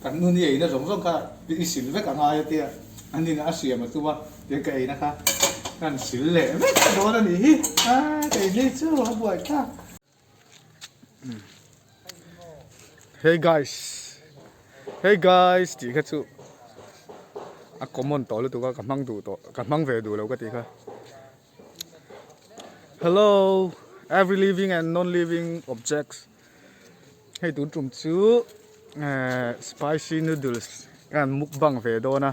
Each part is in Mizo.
Kan nu ni eina zawng zawng kha i sil vek a ngai a tia, a nina a siam a tum a, tiang ka eina kha kan sil leh vek a dawn a nih hi, a ka inei chu a buai thlak. Hey guys, hey guys tih kha chu a common tawh lutuk a, ka hmang duh tawh, ka hmang ve duh lo ka tih kha. Hello every living and non living objects. Hei tun tum chu ehh spicy noodles ka han mukbang ve dawn a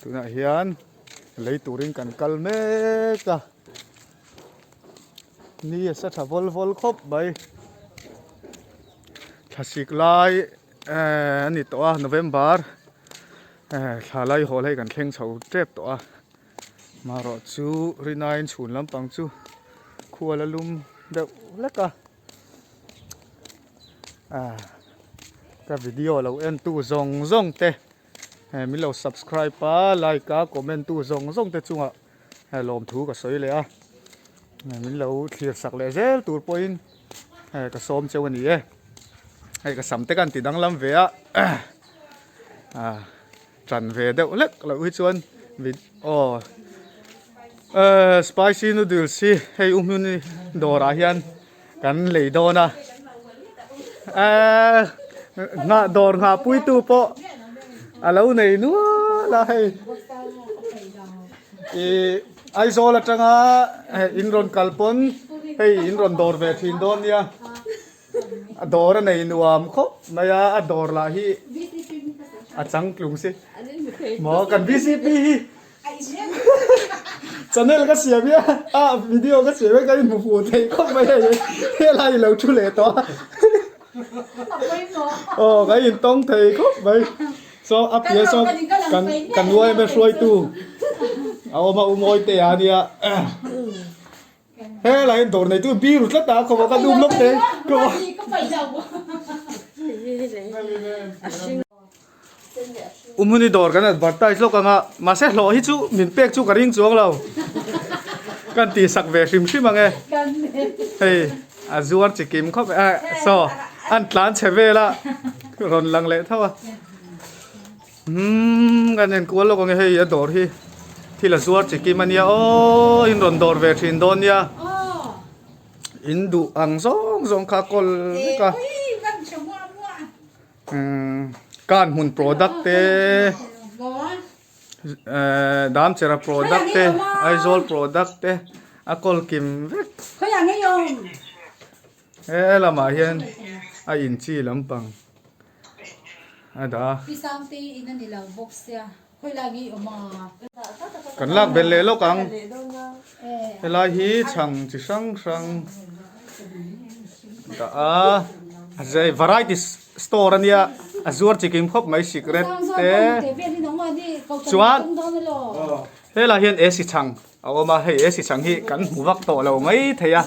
tunah hian lei turin kan kal mek a ni a sa tha vawl vawl khawp mai thlasik lai ehh a ni tawh a November ehh thla lai hawl hei kan thleng chho tep tawh a. Marawh chu rinain chhun lampang chu khual a lum deuh hlek a ah ka video lo en tu zawng zawng te eh min lo subscribe a like a comment tu zawng zawng te chungah eh lawmthu ka sawi leh a min lo thlir sak leh zel tur pawhin eh ka sawm cheu a ni e hei ka sam te ka han ti danglam ve a ah. Tan ve deuh hlek loh hi chuan aw eh spicy noodles hi hei u hmuni dawrah hian kan lei dawn a eh nghah dawr nghah pui tu pawh a lo nei nual a hei ih Aizawl atanga in rawn kal pawn hei in rawn dawr ve thin dawn nia. A dawr a nei nuam khawp mai a, a dawr lah hi a changtlung si. Maw kan VCP hi channel ka siam hi a video ka siam hi ka inhmu fuh thei khawp mai hei helai i lo thu leh tawh a. Aw ka intawng thei khawp mai. So a piah sawn kan kan yma hruaitu a awm a u Mawite a nia. Helai hian dawr neitu biru tlat a khawpa ka dum lawk te Umhuni dawr kan advertise lawk anga mahse hlawh hi chu min pek chu ka ring chuang lo kan tih sak ve hrim hrim ange hei a zuar chi kim khawp eh saw an tlan chhe vel a rawn lang leh tho a. Umm kan en kual lawk ang e hei a dawr hi thil a zuar chi kim a nia aw in rawn dawr ve thin dawn nia in duh ang zawng zawng kha kawl vek a umm kan hmun product te ehh Damchera product te Aizawl product te a kawl kim vek he lamah hian a inchi lampang. A dah a. Kan lak belh leh lawk ang. Helai hi chhang chi hrang hrang dah a. A zai variety store a nia a zuar chi kim khawp mai sikret te chuan helai hian ac chhang. A awm a, hei he sichang hi kan hmu vak tawh lo mai thei a,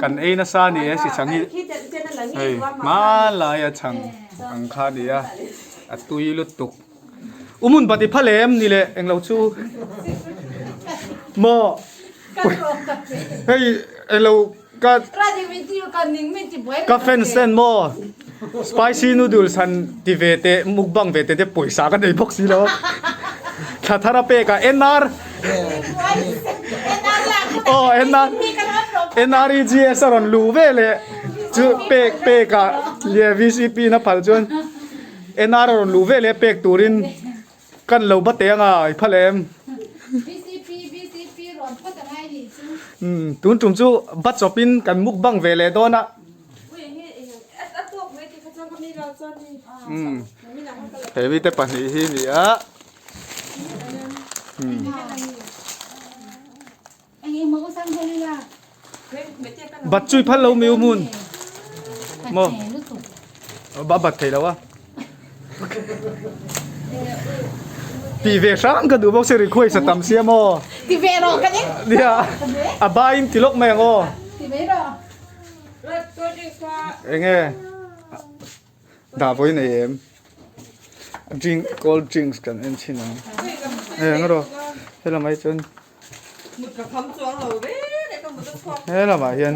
kan ei nasa a ni he sichang hi, hei hmanlaia chhang ang kha a ni a, a tui lutuk. U hmun pati phal em ni leh englo chu maw hei englo ka ka fans ten maw spicy noodles han ti ve teh mukbang ve teh te pawisa ka nei bawk si lo a thla thar a pek a NR aw NR NREGS a rawn luh ve leh chu pek pek ah leh VCP in a phal chuan NR a rawn luh ve leh pek turin Kan lo ba teh anga i phal em? Umm tun tum chu ba chawp in kan mukbang ve leh dawn a. Umm he mite pahnih hi ni a. Umm. Bat chui phal lo mi u mun. Mo. Ba bat thei lo a. Ti ve hrang ka duh bawk se request a tam sia maw. Ti ve rawh ka ni. Nia. A ba in ti lawk mai ang aw. Ti ve rawh. Enge. Dah vawi nei em. Drink cold drinks kan en thin ang. Eng rawh. Helamah hi chuan He lamah hian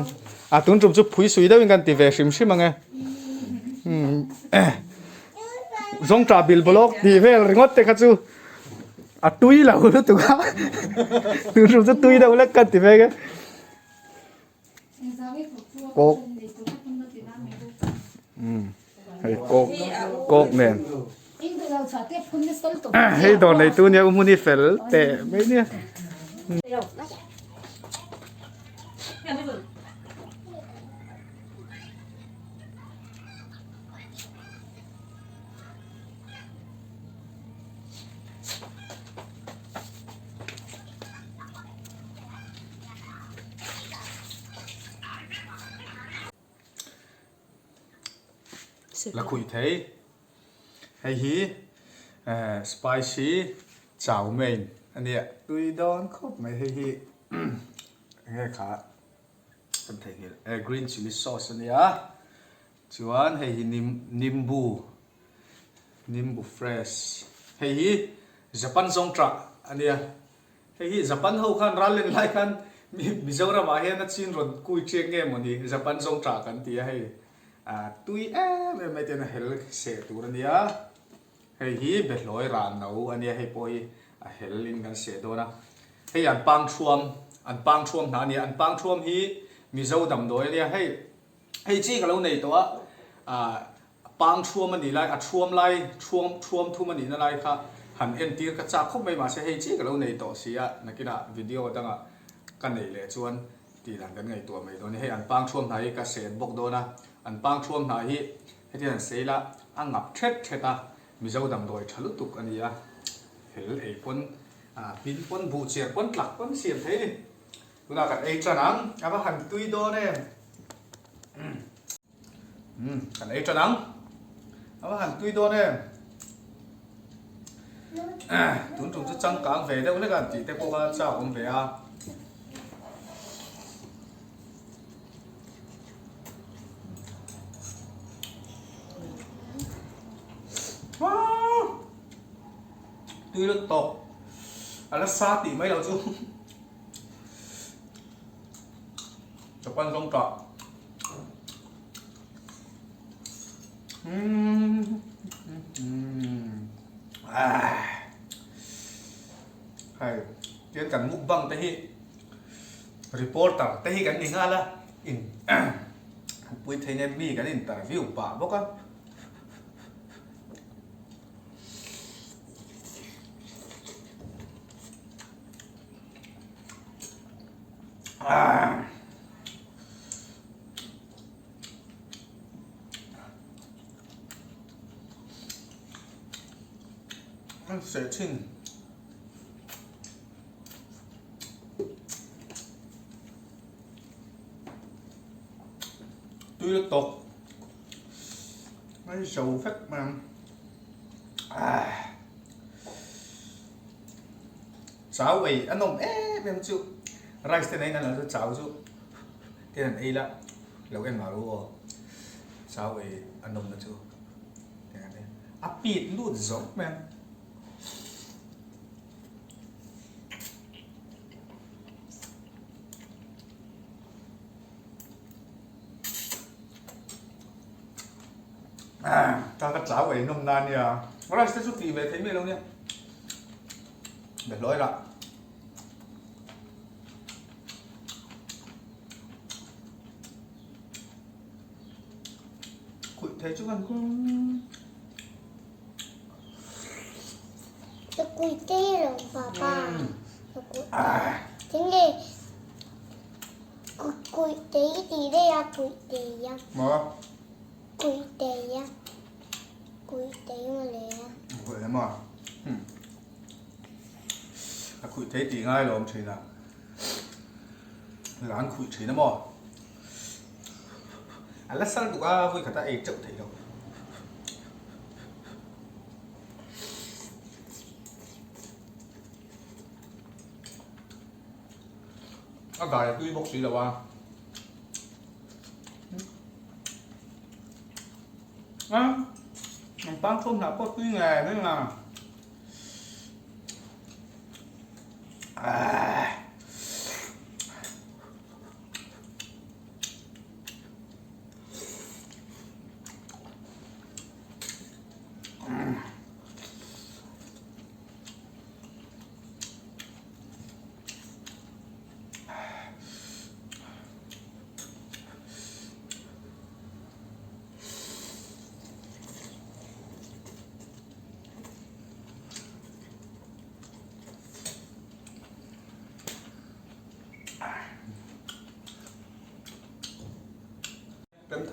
a tun tum chu phui sui deuhin kan ti ve hrim hrim ang e. Zawngṭah bil bawlawk tih vel ringawt te kha chu a tui lo lutuk a, tun tum chu tui deuh lek ka ti mek e. Kawk hei kawk kawk nen hei dawr neitu nia u hmun hi fel teh mai nia. La khuih thei hei hi spicy chow mein a nia tui dawn khawp mai hei hi enge kha kan theihnghilh eh green chilli sauce a nia chuan hei hi nimbu nimbu fresh hei hi Japan zawngṭah a nia hei hi Japan ho khan ral len lai khan Mizoram ah hian a chin rawn kui ṭiak nge mawni Japan zawngṭah kan ti a hei ah tui em em mai te hian a hel seh tur a nia hei hi behlawi rah no a nia hei pawh hi a hel in kan seh dawn a. Hei an pang thuam, an pang thuam hna a nia, an pang thuam hi Mizo damdawi a nia, hei hei chi ka lo nei tawh a, ah pang thuam a nih lai, a thuam lai, thuam thuam thum a nihna lai kha han entir ka chak khawp mai mahse hei chi ka lo nei tawh si a, nakinah video dangah ka neih leh chuan tih dan kan ngaihtuah mai dawn a ni, hei an pang thuam hna hi ka set bawk dawn a, an pang thuam hna hi hetiang an sei la a ngap thet thet a, Mizo damdawi tha lutuk a ni a, hel ei pawn Pin pawn buh chiar pawn tlak pawn siam thei ni. Tunah kan ei tan ang. A va han tui dawn em. Umm kan ei tan ang. A va han tui dawn em. Tun tum chu changkang ve deuh hlek a tih te pawh kha chak awm ve a. Tui lut tawh a la sa tih mai lo chu Japan zawng tah hei tian kan mukbang te hi reporter te hi kan ni nghal a in pui thei nen mi kan interview pah bawk a. Seh thin. Tui lutuk. Mai zo vek mai ang. Chau ei a nawm em em chu. Rice te nei nan chu chau chu ten an ei la lo en mar u aw. Chau ei a nawm na chu a pit lut zawk mai ang. Ta ka chau ei nawm na nia. Rice te chu tih ve thei mai lo nia. Be hlawi lah. Khuih thei chu kan kung. Khuih te lo papa. Tinge Kuih tei tih daih a kuih tei a. Maw? Kuih tei a. Kuih tei mawle a. Kuih tei maw? Hmm. A kuih tei tih ngai lo awm thin a. Lan khuih thin a maw? A la sal duk a vui khat a ei teuh theih lo. A dai a tui bawk si lo a. A ang pang thum hnah pawh tui nge mai nga.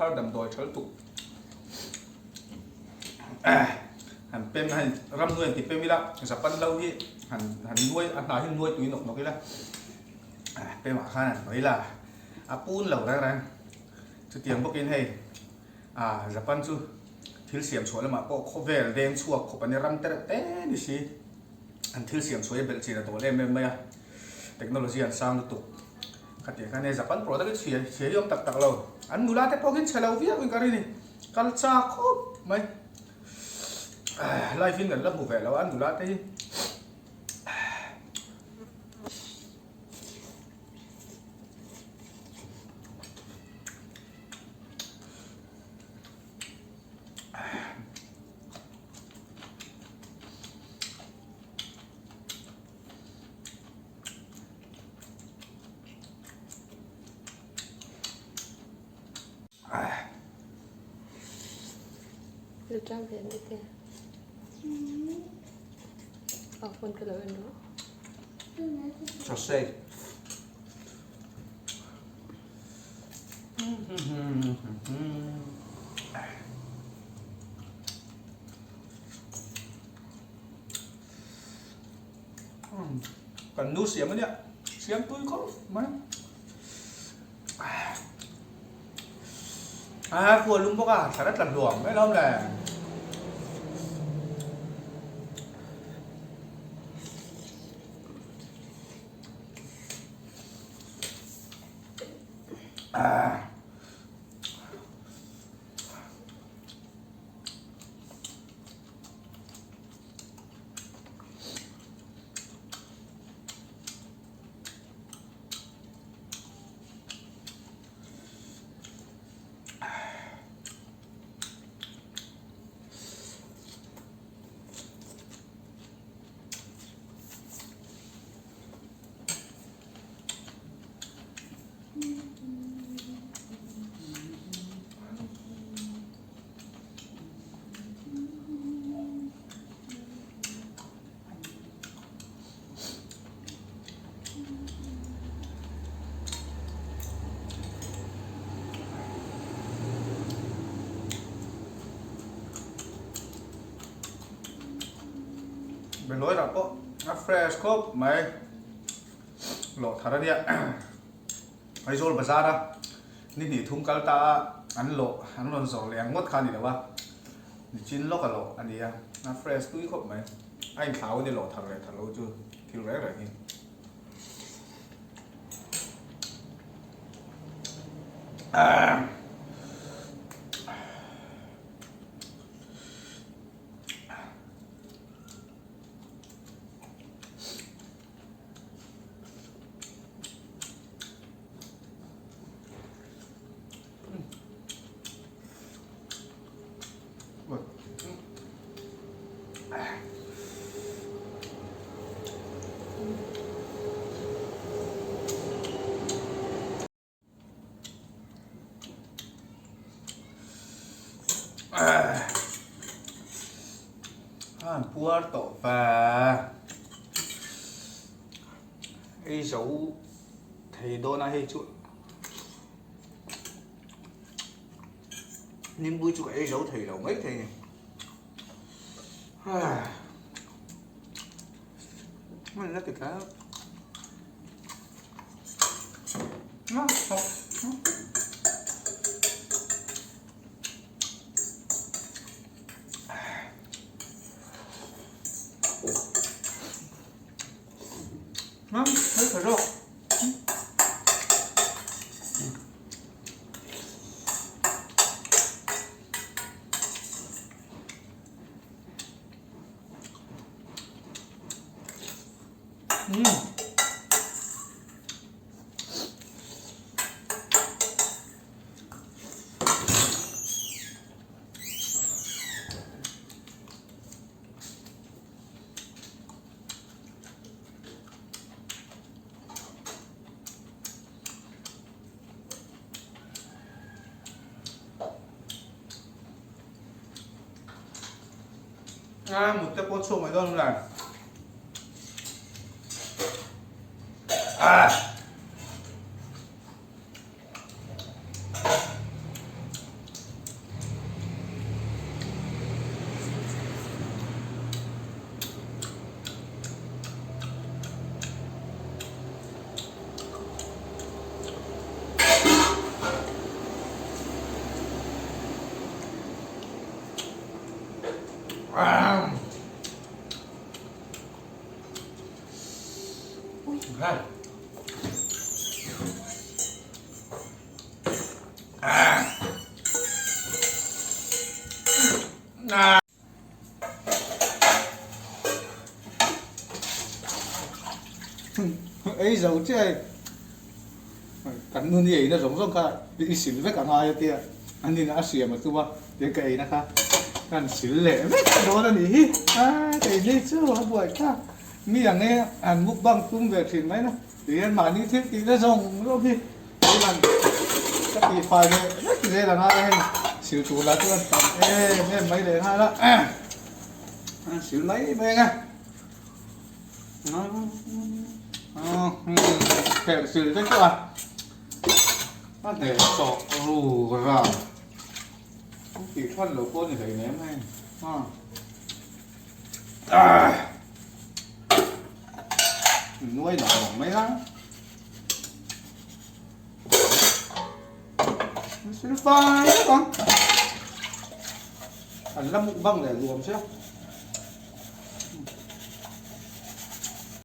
thar damdawi tha lutuk han pem han ramnuai han ti pem ila Japan lo hi han han nuai a hna hi nuai tui nawk nawk ila pemah khan han hnawih ila a pun lo reng reng chutiang bawkin hei ah Japan chu thil siam chhuah lamah pawh khawvel deng chhuak khawp an ni ram tereuh te ni si an thil siam chhuah hi belh chin a dawl em em mai a technology an sang lutuk. Khatiang khan hei Japan product hi chhia chhia hi awm tak tak lo. An nula te pawh khi chhe lo viau in ka rin i kal chak khawp mai. Live in kan la hmu ve lo a an nula te hi. Sausage. Kan nu siam ania siam tui khawp mai a khua lum bawk a thlan a tla hluam mai lawm le. Behlawi rah pawh a fresh khawp mai lawh thar a nia Aizawl bazar a ni hnih thum kal ta a an lawh an rawn zawrh leh ang ngawt kha a ni lo a nichin lawk a lawh a ni a a fresh tui khawp mai a inthlau a ni lawh thar leh thar lo chu thil reng reng hi. An puar tawh va ei zo thei dawn a hei chu nimbui chu ka ei zo thei lo mai thei a ni hman la ti tlat. A mut te pawh chhuak mai dawn lo ah. Ei zo chiah hei kan nun hi eina zawng zawng kha i sil vek a ngai a tia a nina a siam a tum a tiang ka eina kha kan sil leh vek a dawn a nih hi a keini chu a buai thlak mi ang e an mukbang tum ve thin mai na tihian mahni thil tihna zawng zawng hi Tihman ka tihfai leh vek zel ang a hei sil tur lah chuan tam em em mai leh nghal a sil mai mai ang a khelh sil te chu a a hneh tawh ru ra tih than lo pawh a ni hlei nem hei nuai lo ang mai a. Sil fai vek ang. An la mukbang leh luam sia.